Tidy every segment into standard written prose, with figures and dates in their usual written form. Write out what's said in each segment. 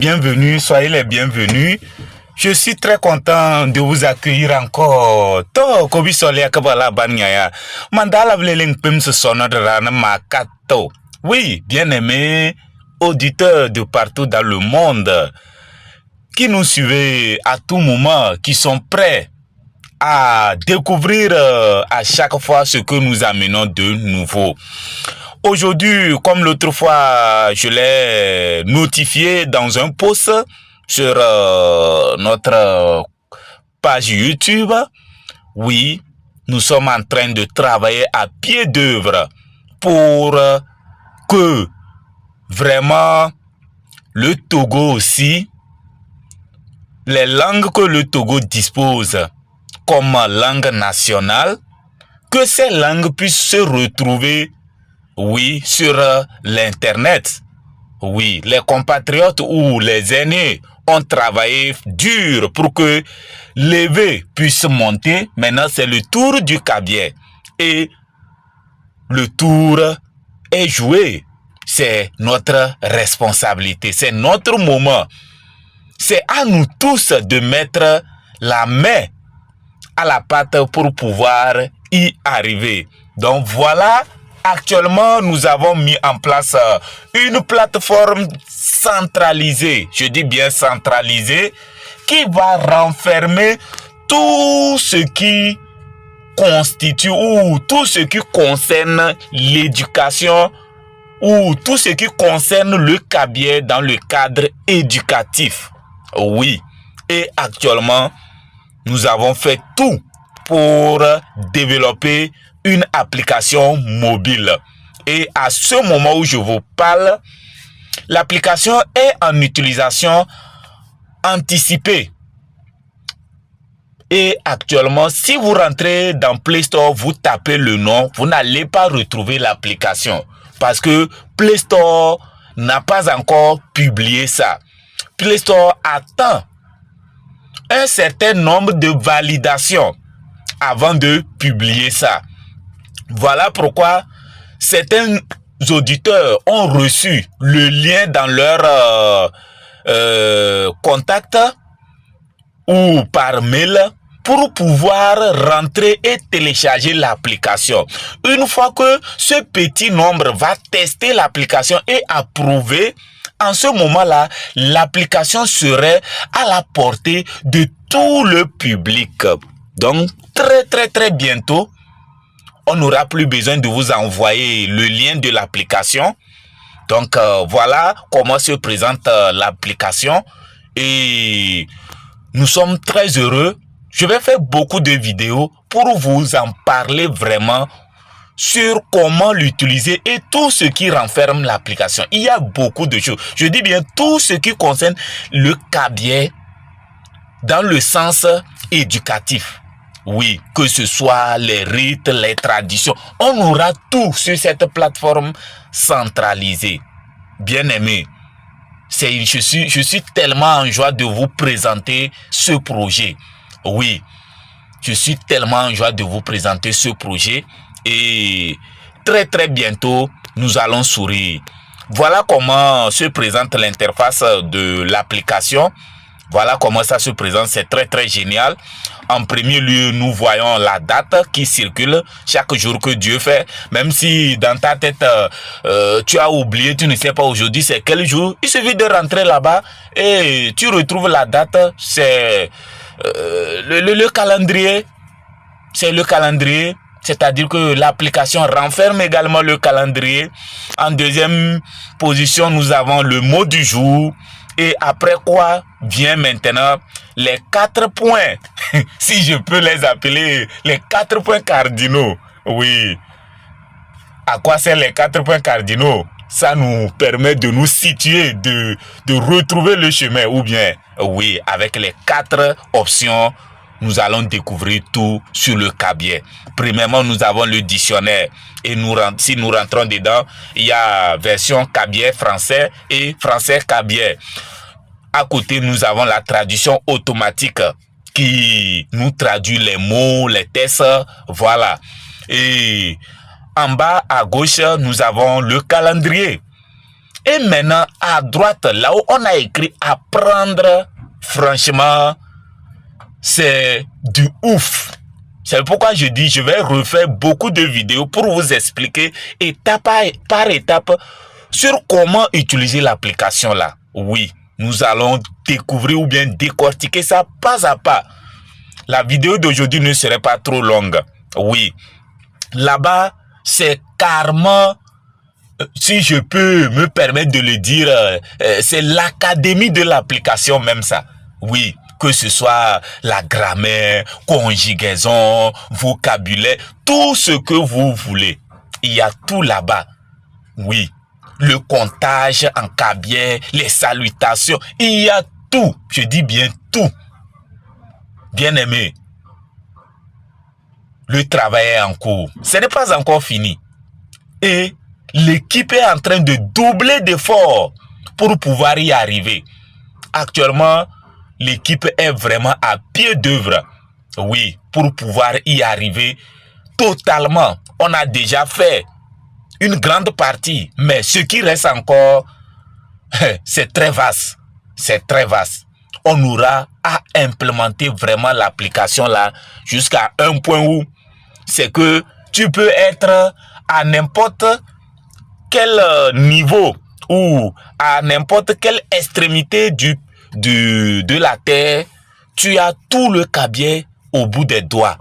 Bienvenue, soyez les bienvenus. Je suis très content de vous accueillir encore. To kobi solia kabala banyaya. Mandala vleleng pem se makato. Oui, bien-aimés auditeurs de partout dans le monde qui nous suivez à tout moment, qui sont prêts à découvrir à chaque fois ce que nous amenons de nouveau. Aujourd'hui, comme l'autre fois, je l'ai notifié dans un post sur notre page YouTube. Oui, nous sommes en train de travailler à pied d'œuvre pour que vraiment le Togo aussi, les langues que le Togo dispose comme langue nationale, que ces langues puissent se retrouver, oui, sur l'Internet. Oui, les compatriotes ou les aînés ont travaillé dur pour que l'éwé puisse monter. Maintenant, c'est le tour du Kabyè. Et le tour est joué. C'est notre responsabilité. C'est notre moment. C'est à nous tous de mettre la main à la pâte pour pouvoir y arriver. Donc voilà, actuellement, nous avons mis en place une plateforme centralisée, je dis bien centralisée, qui va renfermer tout ce qui constitue ou tout ce qui concerne l'éducation ou tout ce qui concerne le Kabyè dans le cadre éducatif. Oui, et actuellement, nous avons fait tout pour développer une application mobile. Et à ce moment où je vous parle, l'application est en utilisation anticipée. Et actuellement, si vous rentrez dans Play Store, vous tapez le nom, vous n'allez pas retrouver l'application. Parce que Play Store n'a pas encore publié ça. Play Store attend un certain nombre de validations avant de publier ça. Voilà pourquoi certains auditeurs ont reçu le lien dans leur contact ou par mail pour pouvoir rentrer et télécharger l'application. Une fois que ce petit nombre va tester l'application et approuver, en ce moment-là, l'application serait à la portée de tout le public. Donc, très très très bientôt, on n'aura plus besoin de vous envoyer le lien de l'application. Donc, voilà comment se présente l'application. Et nous sommes très heureux. Je vais faire beaucoup de vidéos pour vous en parler vraiment sur comment l'utiliser et tout ce qui renferme l'application. Il y a beaucoup de choses. Je dis bien tout ce qui concerne le Kabyè dans le sens éducatif. Oui, que ce soit les rites, les traditions, on aura tout sur cette plateforme centralisée. Bien aimé, je suis tellement en joie de vous présenter ce projet. Oui, je suis tellement en joie de vous présenter ce projet et très très bientôt, nous allons sourire. Voilà comment se présente l'interface de l'application. Voilà comment ça se présente, c'est très très génial. En premier lieu, nous voyons la date qui circule chaque jour que Dieu fait. Même si dans ta tête, tu as oublié, tu ne sais pas aujourd'hui c'est quel jour. Il suffit de rentrer là-bas et tu retrouves la date. C'est le calendrier. C'est le calendrier. C'est-à-dire que l'application renferme également le calendrier. En deuxième position, nous avons le mot du jour. Et après quoi vient maintenant les quatre points, si je peux les appeler les quatre points cardinaux. Oui. À quoi servent les quatre points cardinaux? Ça nous permet de nous situer, de retrouver le chemin. Ou bien, oui, avec les quatre options, nous allons découvrir tout sur le Kabyè. Premièrement, nous avons le dictionnaire. Et nous, si nous rentrons dedans, il y a version Kabyè français et français Kabyè. À côté, nous avons la traduction automatique qui nous traduit les mots, les textes, voilà. Et en bas à gauche, nous avons le calendrier. Et maintenant, à droite, là où on a écrit apprendre, franchement, c'est du ouf. C'est pourquoi je dis, je vais refaire beaucoup de vidéos pour vous expliquer étape par étape sur comment utiliser l'application là. Oui, nous allons découvrir ou bien décortiquer ça pas à pas. La vidéo d'aujourd'hui ne serait pas trop longue. Oui, là-bas, c'est carrément, si je peux me permettre de le dire, c'est l'académie de l'application même ça. Oui, que ce soit la grammaire, conjugaison, vocabulaire, tout ce que vous voulez. Il y a tout là-bas. Oui, le comptage en kabyè, les salutations, il y a tout. Je dis bien tout. Bien aimé, le travail est en cours. Ce n'est pas encore fini. Et l'équipe est en train de doubler d'efforts pour pouvoir y arriver. Actuellement, l'équipe est vraiment à pied d'œuvre. Oui, pour pouvoir y arriver totalement. On a déjà fait une grande partie, mais ce qui reste encore, c'est très vaste. C'est très vaste. On aura à implémenter vraiment l'application là jusqu'à un point où c'est que tu peux être à n'importe quel niveau ou à n'importe quelle extrémité de la terre, tu as tout le kabyè au bout des doigts.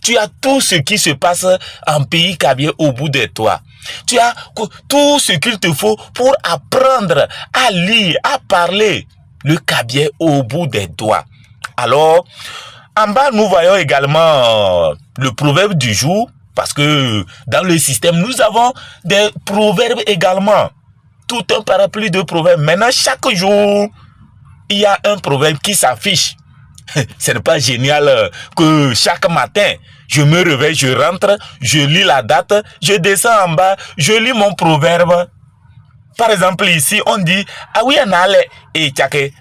Tu as tout ce qui se passe en pays kabyè au bout des doigts. Tu as tout ce qu'il te faut pour apprendre à lire, à parler le kabyè au bout des doigts. Alors, en bas, nous voyons également le proverbe du jour, parce que dans le système, nous avons des proverbes également. Tout un parapluie de proverbes. Maintenant, chaque jour, il y a un proverbe qui s'affiche. Ce n'est pas génial que chaque matin, je me réveille, je rentre, je lis la date, je descends en bas, je lis mon proverbe. Par exemple, ici, on dit, ah oui, et tchake,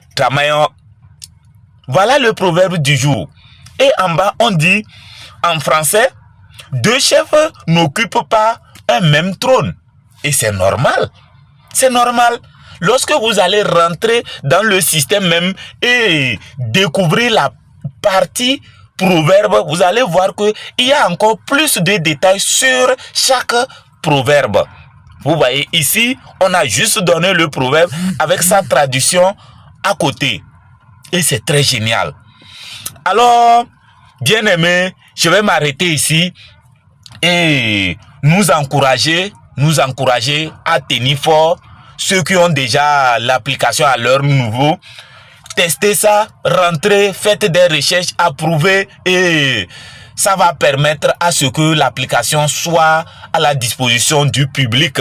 Voilà le proverbe du jour. Et en bas, on dit, en français, deux chefs n'occupent pas un même trône. Et c'est normal. C'est normal. Lorsque vous allez rentrer dans le système même et découvrir la partie proverbe, vous allez voir qu'il y a encore plus de détails sur chaque proverbe. Vous voyez ici, on a juste donné le proverbe avec sa traduction à côté. Et c'est très génial. Alors, bien aimé, je vais m'arrêter ici et nous encourager à tenir fort. Ceux qui ont déjà l'application à leur niveau, testez ça, rentrez, faites des recherches, approuvez et ça va permettre à ce que l'application soit à la disposition du public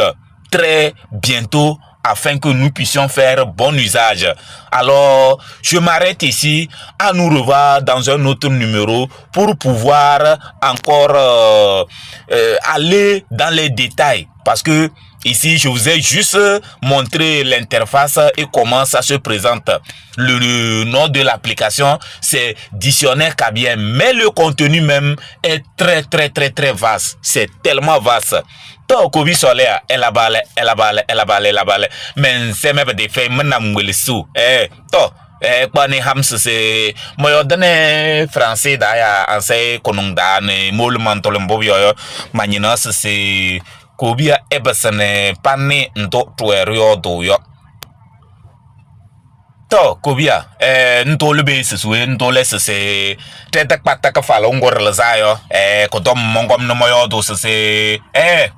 très bientôt afin que nous puissions faire bon usage. Alors, je m'arrête ici, à nous revoir dans un autre numéro pour pouvoir encore aller dans les détails. Parce que ici, je vous ai juste montré l'interface et comment ça se présente. Le nom de l'application, c'est Dictionnaire Kabyen, mais le contenu même est très, très, très, très vaste. C'est tellement vaste. To kobi sɔle a elabale elabale elabale elabale mɛ nsɛmɛ bɛ de fɛ mena ŋwele su eh to eh kpani hamsese moyo dene français da ya anse konung da ne mol mantole mbob yoyo manyina sese kobia ebesene pane ndo tuer yo do yo to kobia ntole be sesue ntole sese tete kpata ka fala ngor le zayo ko dom mongom no moyo do sese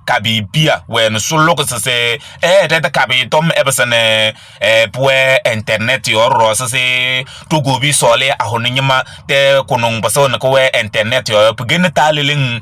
kabi bia wen sullo ko sese tete kabi tom ebesene pue internet yo ro sese to gobi sole ahoni nyima te konong baso na ko we internet yo pugene talilin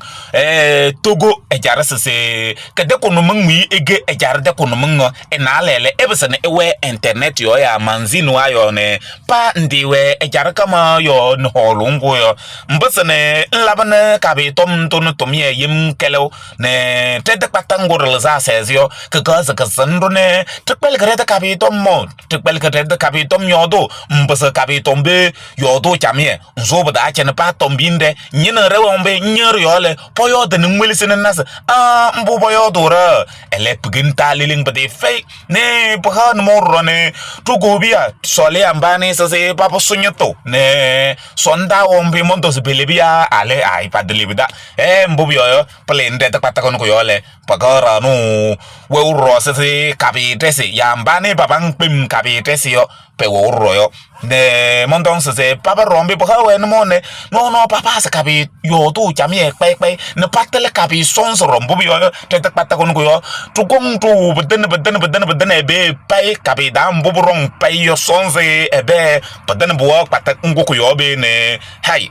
togo e jara sese kede kono mangwi ege e jara de kono mango e na lele ebesene e we internet yo ya manzino. Ma yɔ ne pa ndiwe e jar kama yo n holungu yo mbasane nlabane kabi tom tun tumye yim kelew ne tete kpatangur la za sezio ka ka ka sandu ne tikpel kare ta kabi tom mo tikpel kare ta kabi tom yodo mbasa kabi tombe yodo chamye nzo bada chene pa tombinde nyina rewo mbe nyer yole po yodo ne ngwelisi ne nas a mbu po yodo ra ele pigin ta liling bade fe ne paha mo ne tugubia sole ambane sase papo sunyeto ne sonda ombe mondo se belebia ale ai padelibida e mbu yo plende ta pata kono yole pagara no we uro se kabi tesi ya mbane babang pim kabi tesi yo pe wo uro yo ne mondong se papa rombe pa we no ne no no papa se kabi yo tu chami e pe pe ne patele kabi sons rombo yo te ta pata kono yo tu gong tu beden beden beden beden e be pe kabi da mbu rong pe yo sons e be beden bo pata nguku yo be ne hai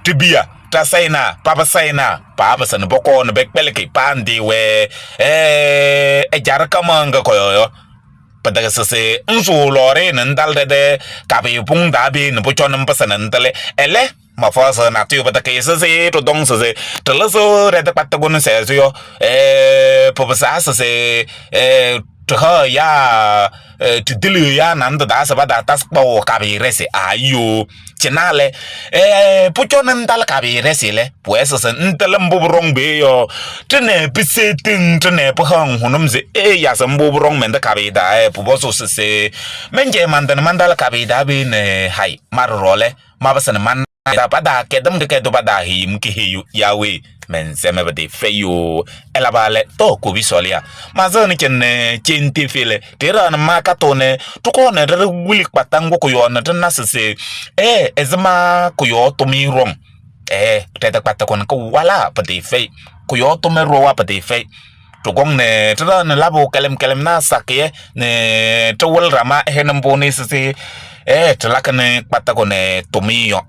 tibia ta saina papa saina papa san boko ne bekpeleke pandi we e jar kamanga koyo padaga se nzu lore ne ndalde de kabi pung da bi ne buchon mpasa ntale ele ma fa na tu padaga se se to dong se se tele so re de patagon se yo e papa sa se e to ya tidilu ya nanda da sa ba da tas pa kabi rese ayo chinale e pucho nandal kabi rese le pues se ntele mbubrong be yo tene pisetin tene phang hunum ze e ya se mbubrong menda kabi da e puboso se se menje mandan mandal kabi da bi ne hai marrole mabasana man da ba da kedum ke do ba da him ki hiyu yawe men seme ba de feyo elabale to ko bisolia mazani kenne chenti fele tera na makatone to ko ne re wuli kpatango ko yo na na sese e ezma ko yo to mi rom e teta kpata kon ko wala ba de fe ko yo to me ro wa ba de fe to gong ne tera na labo kelem kelem na sakie ne to wol rama he mboni sese e tlakane kpata ko ne to mi yo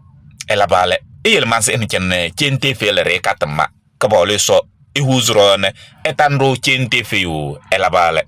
elabale iyel manse en kenne chente fele re katama ka bole so i huzro ne etandro chente feyo elabale.